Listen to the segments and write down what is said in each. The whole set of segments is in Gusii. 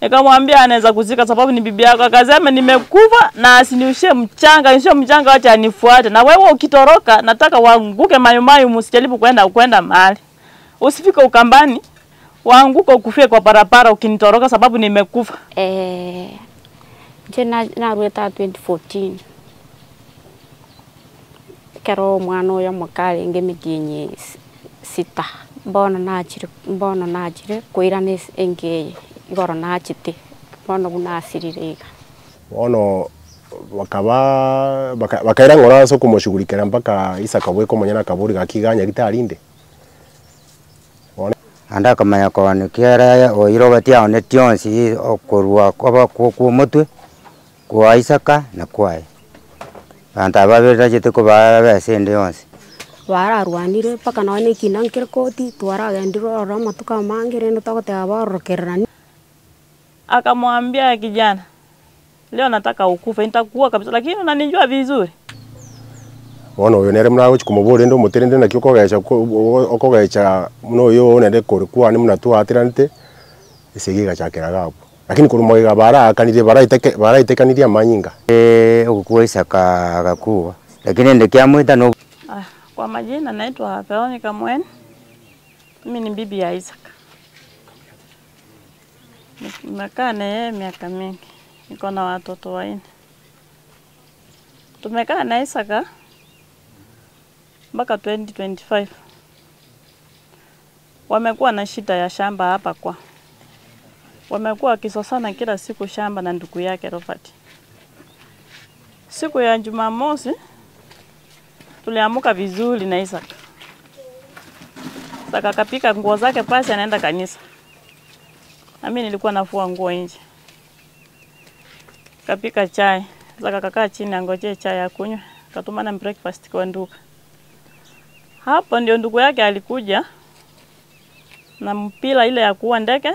Nikamwambia anaweza kuzika sababu ni bibi yako. Akasema nimekufa na asiniushie mchanga, niushie mchanga wacha anifuate. Na wewe ukitoroka nataka waanguke mayumayu, msijaribu kwenda kwenda mahali. Usifike Ukambani, waanguke ukufie kwa barabara ukinitoroka sababu nimekufa. Eh, inche naruete aa 2014, ekero omwana oyo omoke arenge emetienyi sita, bono nachire bono nachire koirana ase enka eye, igoro nachete, bono buna asirire iga. Bono bakaba baka bakaira ng'ora ase okomoshughulikera mpaka Isaka bweka omonyene akaboria gaki iga anyarete arinde. Bono. Naende akamanya kooni kera oyio Robert aonetie onsi okorua koba kwa omotwe, kwa Isaka na kwaye. Abanto aba babere tachete kobaa besa ende yonsi. Bararwanire mpaka nonye na ekina nkere koti, twaragendire ororo amatuko amange rende togoteba baorokererani. Akamwambia kijana, leo nataka ukufe, nitakuua kabisa, lakini unanijua vizuri. Bono oyo nere buna agochia komoboria rende omote rende naki okogecha ko okogecha buna oyo oo naende kore kwane buna twateranete, esegi egachakera iga abwo. Lakini korwa magega baraakanire baraiteke baraitekanirie amanyinga. Ogokwa Isaka agakuwa, lakini rende kiamoita no. Ah, kwa majina naitwa Veronica Mweni. Mimi ni bibi ya Isaac. Nimekaa na yeye miaka mingi, niko na watoto wanne. Tumekaa na Isaka mpaka 2025. Wamekuwa na shida ya shamba hapa kwa, wamekuwa wakisosana kila siku shamba na ndugu yake Robert. Siku ya Jumamosi tuliamuka vizuri na Isaka. Isaka akapika nguo zake pasi anaenda kanisa. Na mimi nilikuwa nafua nguo nje. Kapika chai. Isaka akakaa chini angojee chai ya kunywa. Katumana breakfast kwa nduka. Hapo ndio ndugu yake alikuja na mpira ile ya kuua ndege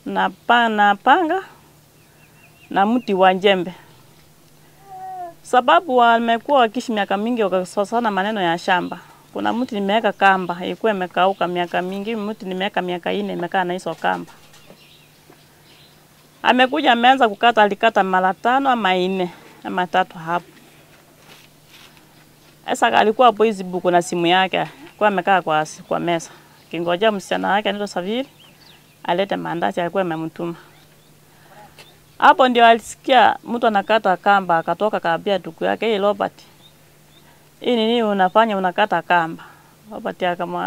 na, pa, na panga na mti wa njembe, sababu wamekuwa wakiishi miaka mingi wakasosana maneno ya shamba. Kuna mti nimeweka kamba ilikuwa imekauka miaka mingi, mti nimeweka miaka nne imekaa na hizo kamba. Amekuja ameanza kukata, alikata mara tano ama nne ama tatu hapo. Sasa alikuwa hapo hizi buku na simu yake, alikuwa amekaa kwa, kwa meza kingojea msichana wake anaitwa Saviri alete maandazi alikuwa amemtuma. Hapo ndio alisikia mtu anakata kamba, akatoka kaambia ndugu yake, hey Robert, hii nini unafanya unakata kamba? Robert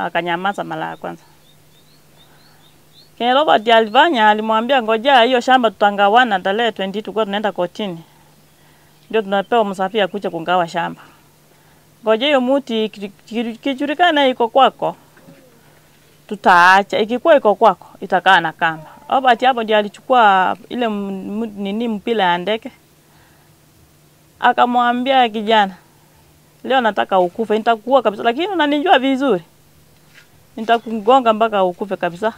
akanyamaza mara ya kwanza. Kenye Robert alifanya, alimwambia ngojea hiyo shamba tutangawana tarehe 22 kwa tunaenda kotini. Ndio tunapewa msafiri akuja kungawa shamba. Ngojea hiyo muti ikijulikana iko kwako tutaacha, ikikuwa iko kwako itakaa na kamba. Robert hapo ndio alichukua ile nini mpira ya ndege. Akamwambia kijana, leo nataka ukufe, nitakuua kabisa, lakini unanijua vizuri. Nitakugonga mpaka ukufe kabisa.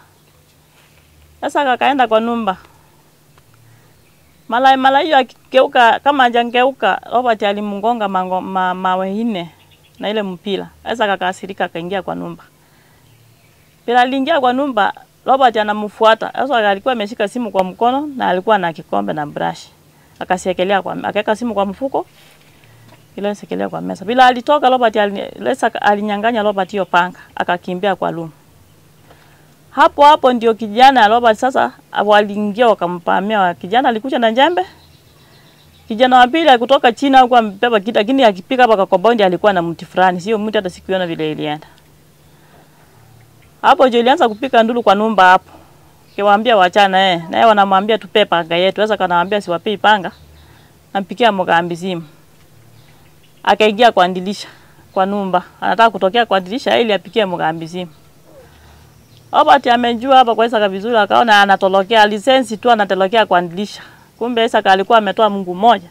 Sasa akaenda kwa nyumba. Mara mara hiyo akigeuka kama hajangeuka, Robert alimgonga mango, ma, mawe nne na ile mpira. Sasa akakasirika akaingia kwa nyumba. Bila aliingia kwa nyumba, Robert anamfuata. Sasa alikuwa ameshika simu kwa mkono na alikuwa na kikombe na brush. Akasiekelea kwa akaweka simu kwa mfuko. Ile sekelea kwa meza. Bila alitoka Robert alilesa alinyang'anya Robert hiyo panga, akakimbia kwa room. Hapo hapo ndio kijana Robert sasa waliingia wakampamia. Kijana alikuja na jembe. Kijana wa pili kutoka China alikuwa amebeba kitu, lakini akipika hapa kwa compound alikuwa na mti fulani. Sio mti hata sikuiona vile ilienda. Hapo ndio ilianza kupika ndulu kwa nyumba hapo. Kiwaambia wachana eh, naye wanamwambia tupe panga yetu. Sasa kanawaambia siwapei panga. Nampikia mgambi simu. Akaingia kwa dirisha kwa nyumba. Anataka kutokea kwa dirisha ili apikie mgambi simu. Robert amejua hapa kwa Isaka vizuri, akaona anatorokea lisensi tu anatorokea kwa dirisha. Kumbe Isaka alikuwa ametoa Mungu mmoja.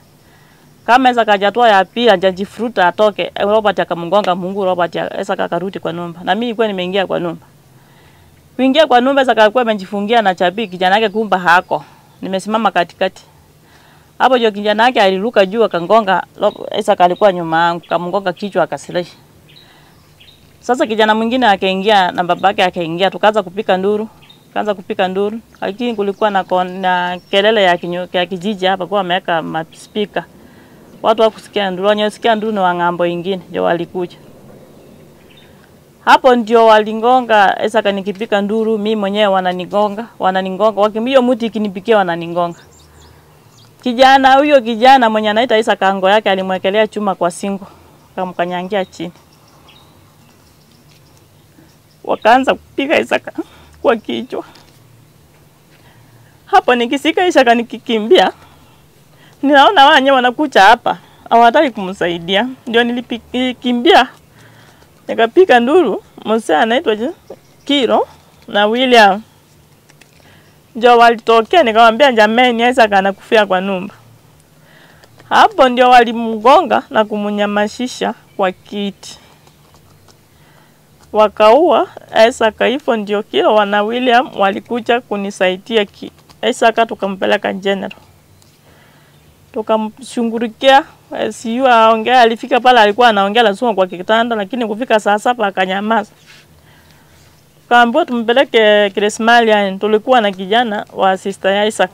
Kama Isaka hajatoa ya pili hajajifuruta atoke, Robert akamgonga Mungu, Robert Isaka akarudi kwa nyumba. Na mimi nilikuwa nimeingia kwa nyumba. Kuingia kwa nyumba Isaka alikuwa amejifungia na chabi kijana yake kumba hako. Nimesimama katikati. Hapo ndio kijana yake aliruka juu akangonga, Isaka alikuwa nyuma yangu, akamgonga kichwa akasilashi. Sasa kijana mwingine akaingia na babake akaingia, tukaanza kupika nduru. Akaanza kupika nduru, lakini kulikuwa na, na kelele ya, ya kijiji hapa kwa wameweka maspika. Watu hawakusikia nduru, wenye sikia nduru ni wa ng'ambo ingine ndio walikuja. Hapo ndio walingonga Isaka nikipika nduru, mi mwenyewe wananigonga, wananigonga. Wakimbia mti ikinipikia wananigonga. Kijana huyo kijana mwenye anaita Isaka ango yake alimwekelea chuma kwa singo, akamkanyangia chini. Wakaanza kupiga Isaka kwa kichwa. Hapo nikisika Isaka nikikimbia, ninaona wanye wanakuja hapa, hawataki kumsaidia. Ndio nilikimbia nikapika nduru, mzee anaitwa Kiro na William ndio walitokea, nikamwambia jameni, Isaka anakufia kwa nyumba. Hapo ndio walimgonga na kumnyamashisha kwa kiti, wakaua Isaka. Hivyo ndio Kiro wana William walikuja kunisaidia Isaka, tukampeleka general, tukamshughulikia ICU aongea. Alifika pale alikuwa anaongea lazima kwa kitanda, lakini kufika saa saba akanyamaza. Tukaambiwa tumpeleke Krismalian. Tulikuwa na kijana wa sister ya Isaac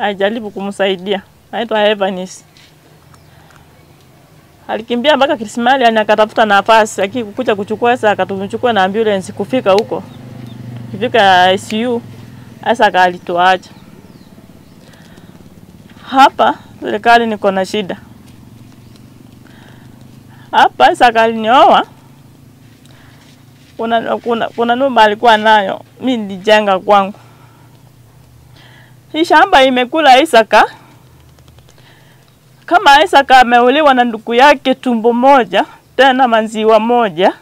ajaribu kumsaidia, anaitwa Evanis. Alikimbia mpaka Krismalian akatafuta nafasi, lakini kukuja kuchukua Isaac akatumchukua na ambulance. Kufika huko, kufika ICU, Isaac alituacha. Hapa serikali niko na shida hapa. Isaac alinioa, kuna nyumba alikuwa nayo, mi nilijenga kwangu. Hii shamba imekula Isaka. Kama Isaka ameuliwa na ndugu yake tumbo moja, tena maziwa moja,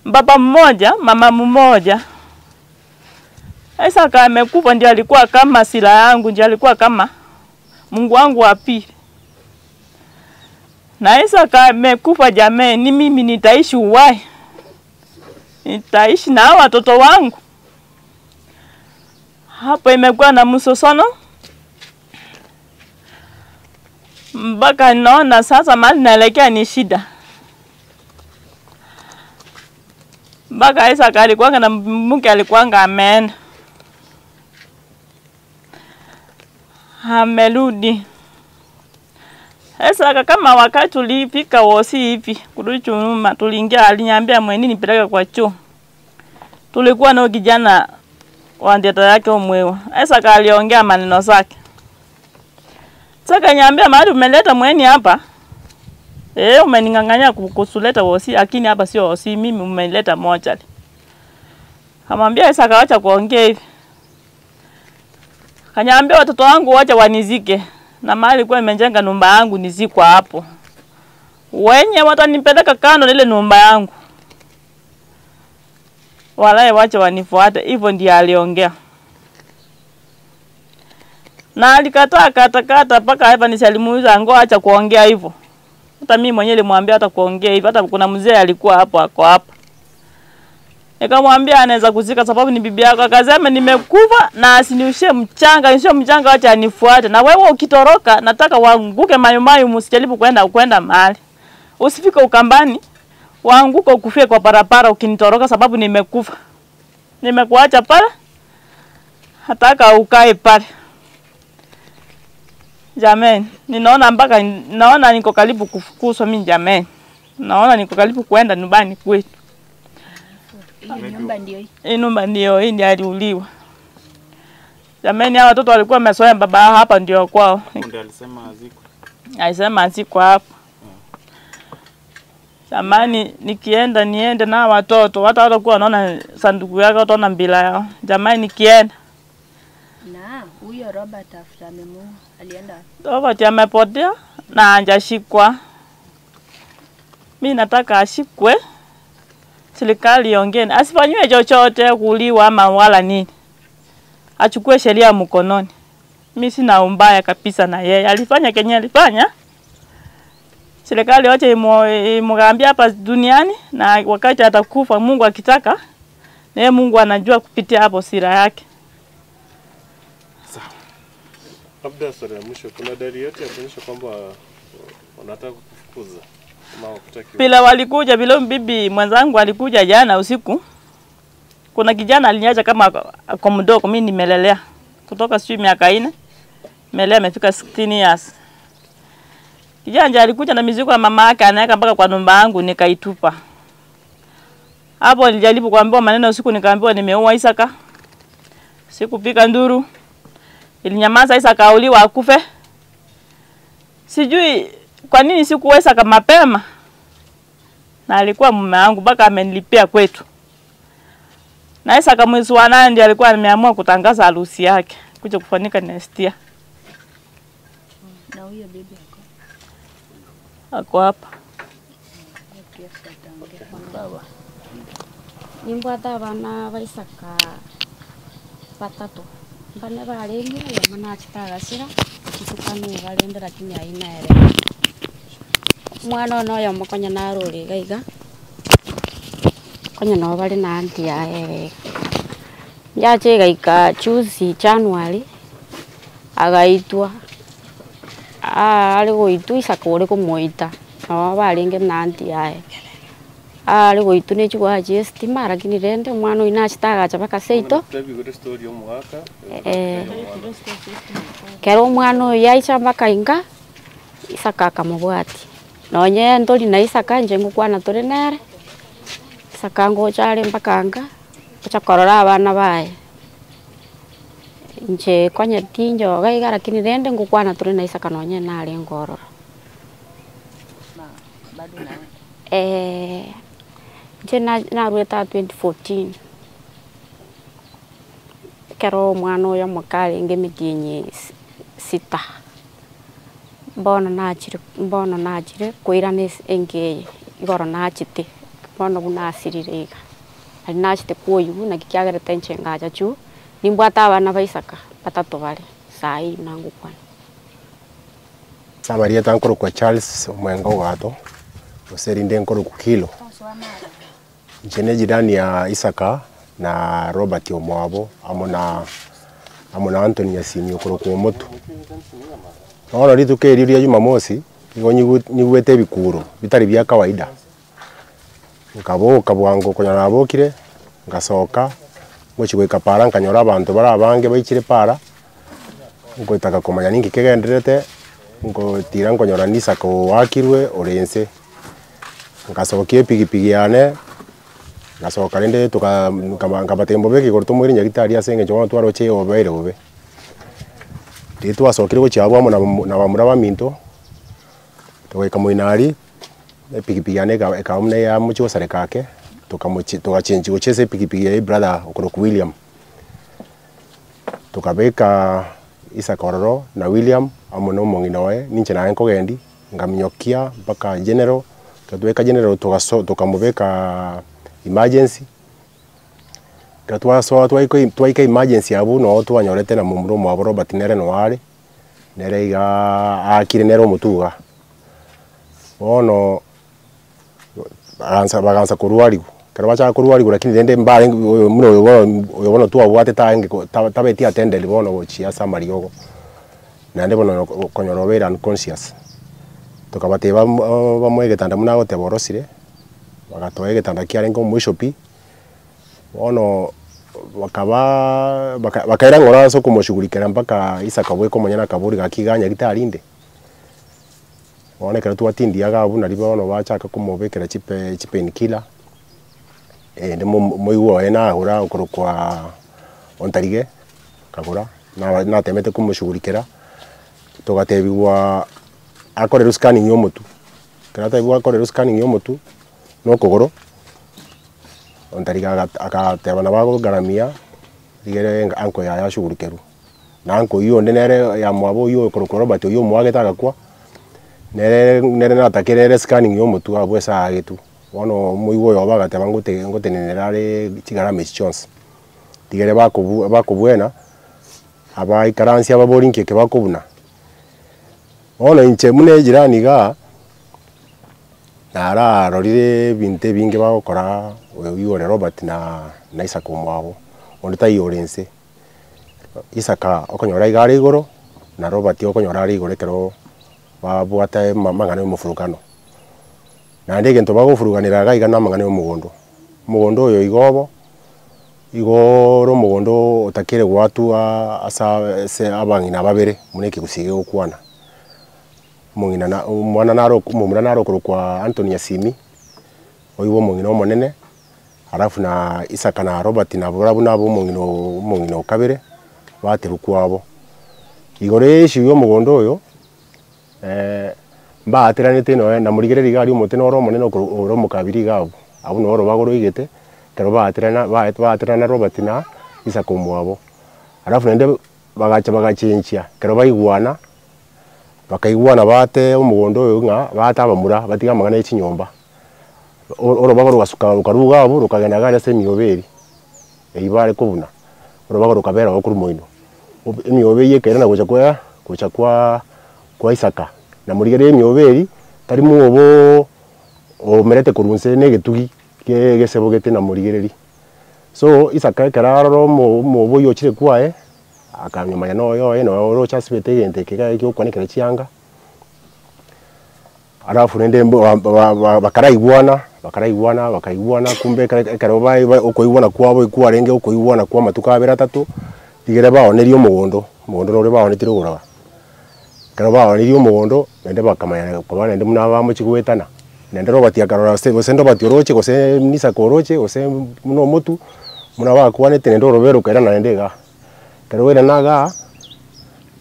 baba mmoja, mama mmoja. Isaka amekufa, ndio alikuwa kama sila yangu, ndio alikuwa kama Mungu wangu wa pili. Na Isaka amekufa, jameni, mimi nitaishi uhai, nitaishi na watoto wangu. Hapo imekuwa na msosono mpaka naona sasa mahali naelekea ni shida. Mpaka Isaka alikuwanga na mke alikuwanga ameenda, amerudi. Isaka kama wakati tulifika wosi hivi kurudi nyuma, tuliingia, aliniambia mweni nipeleke kwa choo. Tulikuwa na kijana wa ndeta yake umwewa. Isaka aliongea maneno zake. Sasa niambia mahali umeleta mweni hapa. Umening'ang'ania kusuleta wosi, lakini hapa sio wosi, mimi umeleta mochari. Kamwambia Isaka acha kuongea hivi. Kanyambia watoto wangu wacha wanizike. Na mahali kwa nimejenga nyumba yangu nizikwa hapo. Wenye watanipeleka kando ile nyumba yangu. Walae wacha wanifuate. Hivyo ndiye aliongea. Na alikataa kata kata mpaka hapa nisalimuuliza ngo acha kuongea hivyo. Hata mimi mwenyewe nilimwambia hata kuongea hivyo, hata kuna mzee alikuwa hapo ako hapa. Nikamwambia anaweza kuzika sababu ni bibi yako. Akasema nimekufa na asiniushie mchanga, nishie mchanga acha anifuate. Na wewe ukitoroka nataka waanguke mayumayu, msijaribu kwenda mahali. Usifike Ukambani, waanguke ukufie kwa barabara ukinitoroka sababu nimekufa. Nimekuacha pale. Nataka ukae pale. Jameni, ninaona mpaka naona niko karibu kufukuzwa mimi jameni. Naona niko karibu kwenda nyumbani kwetu. Hiyo nyumba ndio hii. Hii nyumba ndio hii ndio aliuliwa. Jameni, hawa watoto walikuwa wamezoea baba yao hapa ndio kwao. Ndio alisema azikwe. Alisema azikwe hapa. Jamani, nikienda niende na watoto, hata watakuwa wanaona sanduku yake, wataona mbila yao. Jamani, nikienda Na huyo Robert after amemuua alienda Robert amepotea na hajashikwa. Mi nataka ashikwe, serikali iongee, asifanyiwe chochote kuuliwa ama wala nini, achukue sheria mkononi. Mi sina umbaya kabisa na yeye, alifanya kenye alifanya. Serikali wache imugambie hapa duniani, na wakati atakufa Mungu akitaka, na yeye Mungu anajua kupitia hapo sira yake. Labda swali la mwisho, kuna dalili yote ya kuonyesha kwamba wanataka kukufukuza ama hawakutaki? Bila walikuja bila bibi mwenzangu alikuja jana usiku. Kuna kijana aliniacha kama ako mdogo, mimi nimelelea kutoka sijui miaka ine, nimelea amefika 16 years. Kijana alikuja na mizigo ya mama yake anaweka mpaka kwa nyumba yangu nikaitupa. Hapo nilijaribu kuambiwa maneno usiku, nikaambiwa nimeua Isaka. Sikupika nduru. Ilinyamaza Isaka auliwa akufe. Sijui kwa nini sikuwa Isaka mapema. Na alikuwa mume wangu mpaka amenilipia kwetu. Na Isaka mwezi wa nane ndiye alikuwa ameamua kutangaza harusi yake kuja kufanyika next year. Na huyo bibi ako Ako hapa. pia tutaongea. Nimbwate abana ba Isaka batato, mbane barenge oyomo nachete agasira, chitukanu barende lakini aye nere. Omwana one oyomo konya narore iga iga, konya nabo bare na aunty yaye iga iga. Yacha egaika juzi January, agaitwa, are goitwa Isaka ore komoita, nabo barenge na aunty yaye. Are goitwa na echigwaya chia estima lakini rende omwana oywo nachete agacha mpaka seito, Ekero omwana oyo aicha mpaka inga, Isaka akamobwatia. Nonye ntori na Isaka inche ngokwana tore nere, Isaka ngocha are mpaka nka, gocha korora abana baye. Inche konya tinyoga iga lakini rende ngokwana tore na Isaka nonye narenge ororo. Inche na- naruete aa 2014, ekero omwana oyo omoke arenge emetienyi sita, bono nachire bono nachire koirana ase enka eye, igoro nachete, bono buna asirire iga. Nari nachete koyigwa naki kiagerete inche ngacha juu, nimbwate abana ba Isaka batato bare saa hii buna ngokwana. Ase amarieta nkorokwa Charles Omwenga Ogato, gose erinde nkorokwa Kilo. Inche ne ejirani ya Isaka na Robert omwabo amo na amo na Anthony Nyasimi okorokwa Omotu. Bono rituko erio ria Jumamosi, nigo nyigwete ebikuro bitari bia kawaida, nkaboka bwango konya nabokire, ngasoka, ngochi goika para nkanyora abanto bare abange baichire para, ngotaka komanya ninki kegendererete, ngotira nkonyora Isaka oakirwe ore nse. Nkasokia epikipiki yane, ngasoka rende toka nkaba nkabatebia mbobeke igoro tomoire nyagetari ase eng'encho bono twaroche obeire bobe. Riria twasokire gochia abwo amo na bamura baminto, togaika moino aria, epikipiki yane eka ekaba buna yamochia gosareka ake, tokamochi togachengi gochia ase epikipiki ya ebrother okorokwa William. Tokabeka Isaka ororo na William, amo na omong'ina oye, ninche naye nkogendia, nkaminyokia mpaka general, ekero twaika general togaso tokamobeka emergency, ekero twasoa twaika twaika emergency abwo noo twanyorete na momura omwabo Robert nere noo are, nere igaa aakire nere omotuga. Bono bagansa bagansa korwariwa, ekero bachaka korwariwa lakini rende mbarenge oyo buna oyo bono oyo bono twabwate tarenge ko tabeti attended bono gochia ase amariogo, naende bono okonyora obeire unconscious. Tokabatebia bamoe egetanda buna agoteba orosire, bagatoa egetanda kiarenge omwisho pi, bono bakabaa baka bakaira ng'ora ase okomoshughulikera mpaka Isaka bweka omonyene akaboria gaki iga nyagetari inde. Bono ekero twatindia iga abwo naria bono bachaka komobekera chipe chipainkiller, ende moigwe oye nagora okorokwa ontarige, akagora, naba natemete komoshughulikera, togatebiwa akorerwe scanning ya omotwe, ekero atebiwa akorerwe scanning ya omotwe, na okogoro, ontarige agateba nabo agogaramia, rigere uncle yaye ashughulikerwe. Na uncle oywo onde nere yamwabo oywo okorokwa Robert oywo omoagete agakwa, nere nere natakire ere scanning ya omotwe abwo ase aagetwe. Bono omoigwa oyo obo agateba ngote ngotenenera are chigarama echi chionsi. Rigere bakobu bakobwena, abaikaransi ababori nki eke bakobuna. Bono inche buna ejirani igaa, nararorire ebinto ebinge bagokora oywo ore Robert na na Isaka omwabo, onde taiyo ore nse. Isaka okonyora iga are igoro, na Robert okonyora are igoro ekero babwate amang'ana ya omofurukano. Naende egento bagofuruganera iga iga na amang'ana ya omogondo, omogondo oyo iga obo. Igo ore omogondo otakire goatua ase ase abang'ina babere buna ekegusii gegokwana. Omong'ina na omwana naro omomura naro okorokwa Anthony Nyasimi, oywo omong'ina omonene, alafu na Isaka na Robert nabo barabwo nabo omong'ina oo omong'ina o kabere, baterwa kwabo. Igoro ya issue ya omogondo oyo. Mbaateranete nonya namorigereria iga aria omote noro omonene okoro ore omokabiri iga abwo, abwo noro orobago roigete, ekero baaterana baet baaterana Robert na Isaka omwabo. Alafu naende bagacha bagachenchia, ekero baigwana, bakaigwana baate omogondo oyo ng'a baate abamura batige amang'ana ya chinyomba. O- orobago rogasuka rokarwa iga abwo rokagenda iga aria ase emiobo eria, eywo bare kobuna, orobago rokabera oo korwa moino. Emiobo eyio ekairana gocha kwa gocha kwa kwa Isaka, na morigererie emiobo eria, tari mwobooo omerete korwa inse na egetugi kie egesebogete na morigereria. So Isaka ekero arora omo omobo oywo ochire kwaye, akanyomanya na oyo oye noyo oroche asibete egento eke iga giokwanekera chianga. Alafu rende mbo ba- ba- ba- bakaraigwana, bakaraigwana bakaigwana kumbe ekere ekero bai ba okoigwana kwabo ekwarenge okoigwana kwa amatuko abere atato, rigere baonerie omogondo, omogondo nore baonetie rogoro. Ekero baonerie omogondo, naende bakamanya koba naende buna bamochia goetana, naende Robert akarora gose gose Robert oroche gose Isaka oroche gose buna omotwe, buna bakwanete naende orobere rokairana naende igaa. Ekero bairana igaa.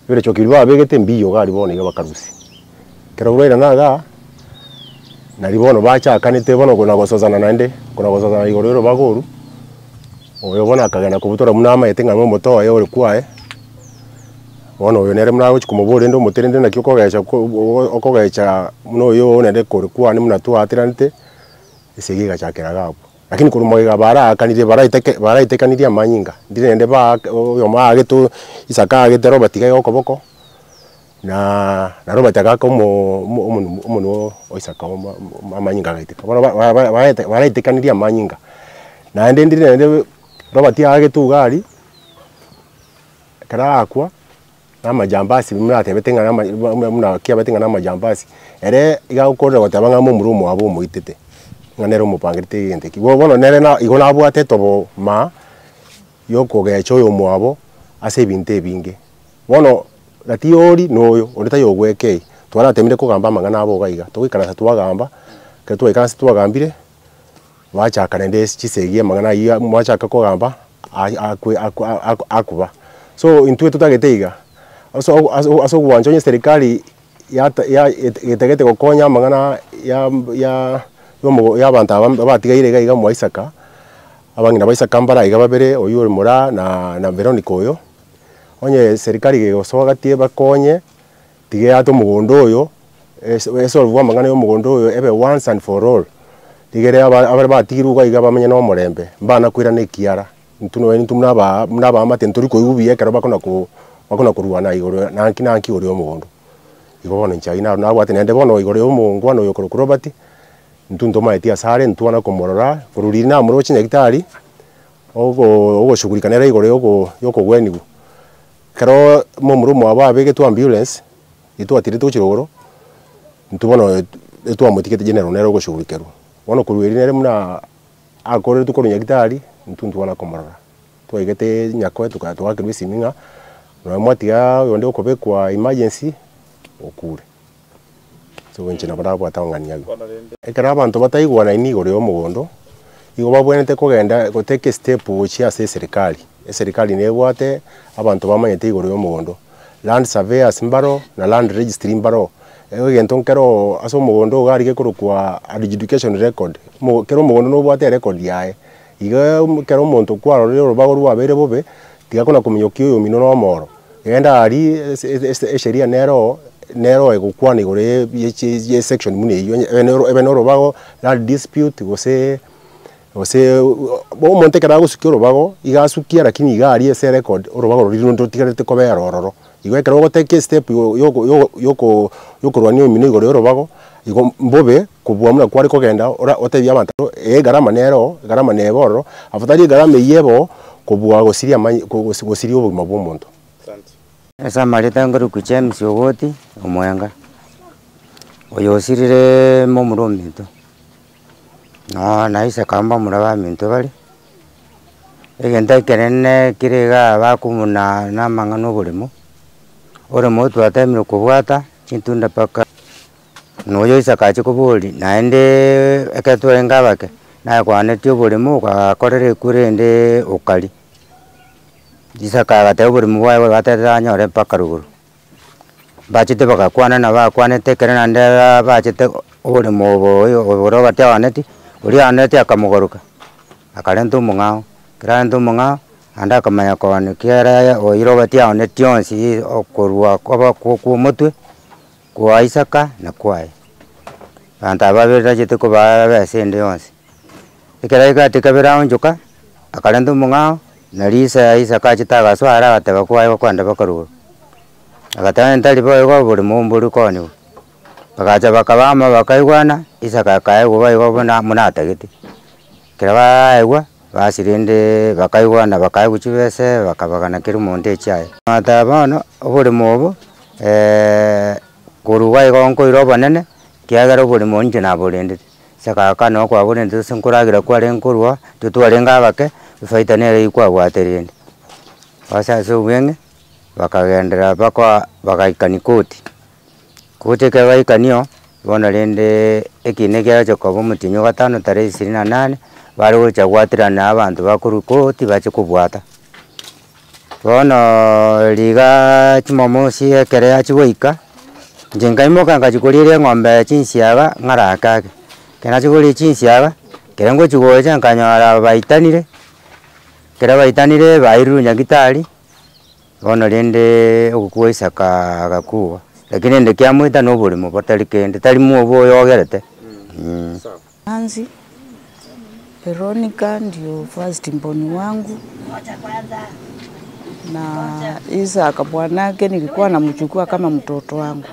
Ebirechoki biria babegete mbiyo iga aria bono iga bakarusia. Ekero bairana igaa, naria bono bachakanete bono kona gososana naende, kona gososana igoro ya orobago orwo, oyo bono akagenda kobutora buna amaete ng'a nomote oye ore kwaye, bono oyo nere buna agochi komoboria rende omote rende naki okogecha ko okogecha buna oyo oo naende kore kwane buna twateranete, esegi egachakera iga abwo. Lakini korwa magega baraakanire baraiteke baraitekanirie amanyinga, ndire naende baake oyomo aagete oyo Isaka aagete Robert iga iga okoboko, na na Robert agaaka omo omo omonwe omonwe o Isaka omo amanyinga agaiteka. Bono ba ba baete baraitekanirie amanyinga, naende ndire naende Robert aagete iga aria, ekero aakwa. Na amajambasi buna atebete ng'a nama buna buna kiabete ng'a namajambasi, ere iga agokorera goteba ng'a momura omwabo omoitete, ng'a nere omopangerete egento ekio. Igo bono nere na igo nabwate etobo maa, ya okogecha oyomwabo ase ebinto ebinge. Bono gati ya oria na oyo, onde taiyo ogwekei, twaratemire kogamba amang'ana abo iga iga, togoikaransa twagamba, ekero twaikaransa twagambire, bachaka naende chisegi amang'ana ayio mwachaka kogamba akwe akwa akuba. So intwe totagete iga, ase ase ogwancha onye serikali yata ya etagete gokonya amang'ana ya ya yomogo ya abanto aba batigaire iga iga mwa Isaka, abang'ina ba Isaka mbare iga babere, oywo ore Moraa na na Veronica oyo, onye serikali egosoa gati ebakonye. Tiga eate omogondo oyo, esolve amang'ana ya omogondo oyo ebe once and for all, rigere aba abare batigirwe iga iga bamenye na omorembe, mbana koirana ekiara, intwe nonya intwe buna aba buna abaamate ntori koigwa buya ekero bakona ko bakona korwana igoro naki naki igoro ya omogondo. Igo bono inche aywo naro nabwate naende bono igoro ya omongwana oyo okorokwa Robert, intwe ntomaeti ase are ntwana komorora, korwa riria namoroche nyagetari, ogo ogoshughulika nere igoro ya ogo ya okogweniwa. Ekero momura omwabo abegetwe ambulance, intwatirete gochia rogoro, intwe bono etwamotigete general nere ogoshughulikerwa. Bono korwa erio nere buna akoreretwe korwa nyagetari, intwe ntwana komorora. Twaigete nyakoe toka twakerwa esimi ng'a nonye mwatiga oyonde okobekwa emergency, okure. So inche nabo nabwate amang'ani aywo. Ekero abanto bataigwanaini igoro ya omogondo, igo babwenerete kogenda go take a step gochia ase eserikari. Eserikari nebwate abanto bamanyete igoro ya omogondo, land surveyors mbaro na land registry mbaro. Egento nkeroo ase omogondo iga aria gekorokwa adjudication record, omo kera omogondo nobwate erecord yaye. Iga ekero omonto kwarorire orobago rwabeire bobe, tiga kona kominyokia oyomino na omoro. Genda aria ase ase esheria nere oo, nere oo egokwana igoro ya ya chi ya esection buna eywo onye ebe noro ebe norobago land dispute gose gose omonto ekero agosukia orobago, iga asukia lakini iga aria ase erecord orobago roria rende rotigarete kobera ororo. Igo ekero ogotake estep yoko yoko yoko yokorwania omino igoro ya orobago, igo mbobe kobua buna kware kogenda ora otebie abanto egarama nere oo, egarama nebe ororo, afadhali egarama eyio ebe oo, kobua gosiria amany gosiria obogima bwa omonto. Ase amareta nkorokwa James Ogoti Omwenga, oyo osirire momura ominto, noo na iseke amo bamura baminto bare. Egento ekenene kere igaa bakomuna na amang'ana oboremo, oremo twatemire kobwata chintunda mpaka na oyo Isaka achia koboria naendeee ekero twarenge abake, nakwanetie oboremo okakorera ekura ende okaria. Isaka agateba oboremo bwaye bwaye anyore mpaka rogoro. Bachete bagakwana na bakwanete ekero naende bachete oboremo obo oyo obo Robert aonetie, oria aonetie akamogoroka, akarenta omong'ao, ekero arenta omong'ao, naende akamanya koonia kiere oywo Robert aonetie onsi okorwa koba kwa omotwe, kwa Isaka na kwaye. Abanto aba babere tachete kobaa besa ende yonsi. Ekero aigate kabere aonchoka, akarenta omong'ao, nari isa Isaka achete agasoa are agateba kwaye gokwenda mpaka rogoro. Agateba onye tari boigo oboremo mbori kooniwa. Bagacha bakaba amo bakaigwana, Isaka akaegwa boigo buna buna atagete. Ekero baaegwa, basi rende bakaigwana bakaegwa chibese bakabagana kera omonto echiaye. Nateba bono, oboremo obo korwa iga igo nkoira obonene, ekiagera oboremo inche naborendete. Isaka akana okwaborendete ase nkoragera kwarenge korwa, intwe twarenge abake, efaida nere eywo kwabwate rende. Ase ase obweng'e. Bakagenderera mpaka bagaikania koti, koti ekero baikania oo, bono rende ekina kiacha koba omotienyi o gatano tarehe ishirini na nane, bare gocha gwaterana abanto bakorwa koti bache kobwata. Bono rigaaa jumamosi ekere yachia goika, inche nkaimoka nkachia koriera eng'ombe chinsiaga ng'ara ake ake, ekero nachia koria chinsiaga, ekero ngochi gocha nkanyora baitanire, ekero baitanire bairirwe nyagetari. Bono rende ogokwa Isaka agakwa, lakini rende kiamoeta na oborimo botari kende, tari mwobo oyo ogerete mh. Nancy, Veronica ndio first born wangu na Isaka bwanake nilikuwa namchukua kama mtoto wangu,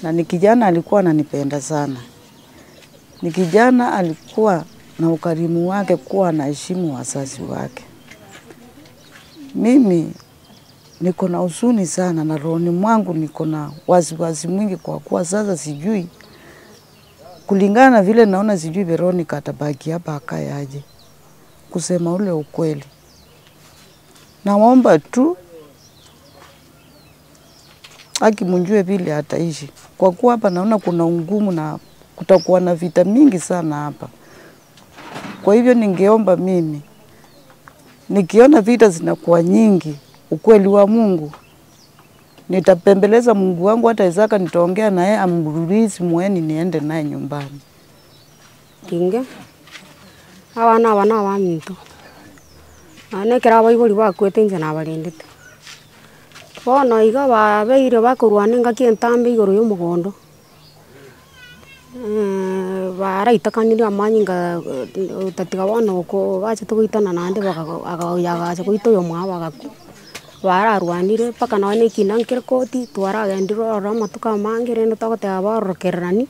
na ni kijana alikuwa ananipenda sana. Ni kijana alikuwa na ukarimu wake kuwa anaheshimu wazazi wake. Mimi niko na huzuni sana na rohoni mwangu niko na wasiwasi mwingi kwa kuwa sasa sijui kulingana na vile naona sijui Veronica atabaki hapa akae aje. Kusema ule ukweli. Naomba tu haki mjue vile ataishi. Kwa kuwa hapa naona kuna ungumu na kutakuwa na vita mingi sana hapa. Kwa hivyo ningeomba mimi nikiona vita zinakuwa nyingi, ukweli wa Mungu nitapembeleza Mungu wangu, hata Isaka nitaongea naye amrudisi mweni niende naye nyumbani. Inge, abana aba na abaminto, naende ekero abaibori bakwete inche nabarendete. Bono iga babeire bakorwana engaki entambe igoro ya omogondo, baraitakanire amanyinga otatiga bono oko bachete goitana naende bakago oyo agacha goita oyomwabo agakwa. Bararwanire mpaka nonye na ekina nkere koti, twaragendire ororo amatuko amange rende togoteba baorokererani,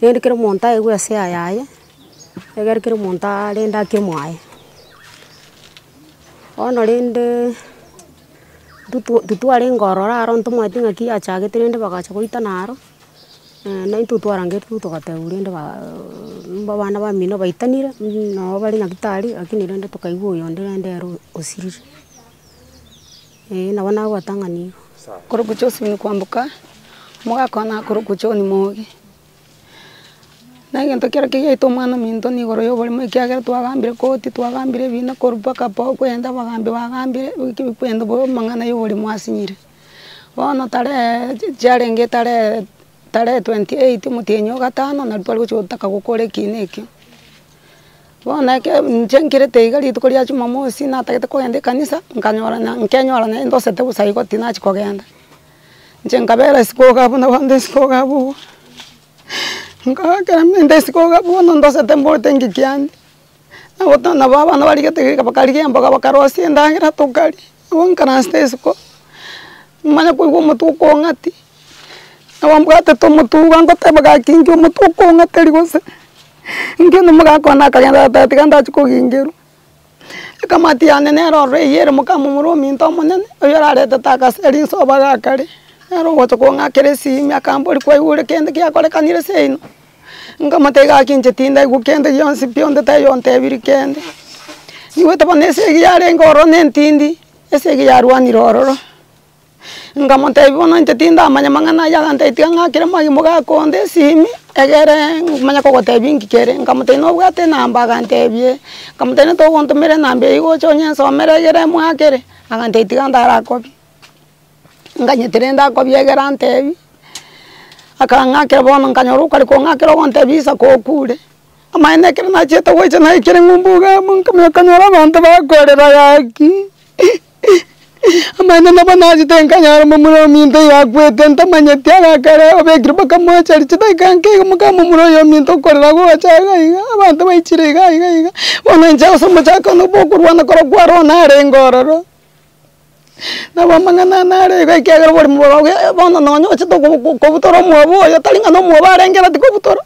rende kera omonto aegwe ase ayaye, egere kera omonto arende ake mwaye. Bono rende ntitwarenge ororo aro ntomanyeti ng'aki yachagete rende bagacha goitana aro, na intwe twarangeretigwe togatebiwa rende ba abana bamino baitanire, nabo bare nyagetari lakini rende tokaigwa oyonde rende ere osirire, eh nabo nagwatang'ani igo. Korokwa Josephine Kwamboka, omogaka one akorokwa John Mogi. Na egento kero kiaito omwana ominto nigo ya oboremo ekiagera twagambire koti, twagambire ebina korwa mpaka pokwenda abagambi bagambire, kwenda bo amang'ana ya oboremo asinyire. Bono tarehe chiarenge tarehe tarehe 28 omotienyi o gatano, nario tware gochi gotaka gokora ekina ekio. Bono eke inche nkirete iga rituko ria jumamosi natagete kogenda ekanisa, nkanyora na nkenyora naende ndosete bosa igo tinachi kogenda. Inche nkabera isiko iga abwo nabo nde isiko iga abwo igo, nkagakera inde isiko iga abwo bono ndosete mborete nki kiane, nabo to nabo abana barigete iga bakarigia emboga bakarosia endagera tokaria, nabo nkaransete isiko, manye koigwa omotwe okong'atia, nabo mbwatete omotwe iga ngoteba gaki inki omotwe okong'ateria gose, inki onye omogaka one akagenda agateba tiga ndachia kogingerwa. Ekamati yane nere ororo eywo ere mokamomura ominto omonene, oywo oraretete akaseri nsobo iga akare, nere ogocha kong'akera esimi akamboria kwaigure kende giakorekanire seino? Nkamotebia gaki inche tindaigwa kende gionsi pi onde taiyo ontebirie kende. Nigoete bono esegi yarenge ororo na entindi, esegi yarwanire ororo. Nkamotebia bono inche tindamanya mang'ana aywo agantebia tiga ng'akere magi mogaka onde esimi, egere manye kogotebia inki kere, nkamotebia nobwate enamba agantebia eh, nkamotebia ntogontomera enamba eywo gocha onyensomere egere mwakere, agantebia tiga ndarakobie. Nganyete rende akobia egere antebie, akang'akera bono nkanyora okare kong'akera ogontebia isaka okure, amaene ekero nachiete gocha naikire ng'umbu iga amo nkamanya konyora abanto bakorera gaki, amaene nabo nachete nkanyora momura ominto iga akwete ntamanyeti agakare obekire mpaka mochari chidakika nke iga moka momura oyo ominto okorera gocha iga iga, abanto baichire iga iga iga, bono inche ase omochakano bwa okorwana korokwo aro narenge ororo. Nabo amang'ana ane are iga ekiagera oborimo bwago bono nonye ochete kobutora omwobo oyo tari ng'a na omwobo arenge ere tikobutora,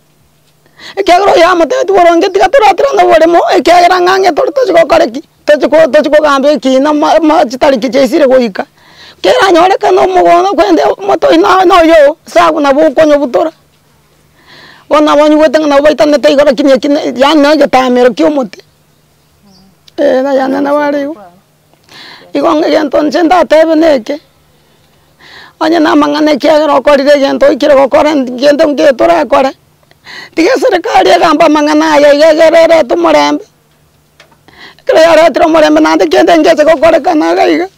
ekiagera oyo amotebetie boronge tiga toratirane oboremo ekiagera ng'a ang'e tore tochi gokora ki? Tochi ko tochi kogamba ekina ma ma chitariki chiaisire goika, keranyorekane omogondo kwende omoto oyio na noyo oo, sabu nabo okonyobutora. Bono nabo onyigwete ng'a nabo baitanete igo lakini eki ne yaani na egetamero kia omote, eh yane nabo are igo. Igo ng'a egento inche ndatebe neke, onye na amang'ana ekiagera okorire egento oikire gokora gento nki torakore, tiga eserekari egambe amang'ana aya iga egere erete omorembe, ekero yaretire omorembe naende kende ngeche gokorekana iga iga.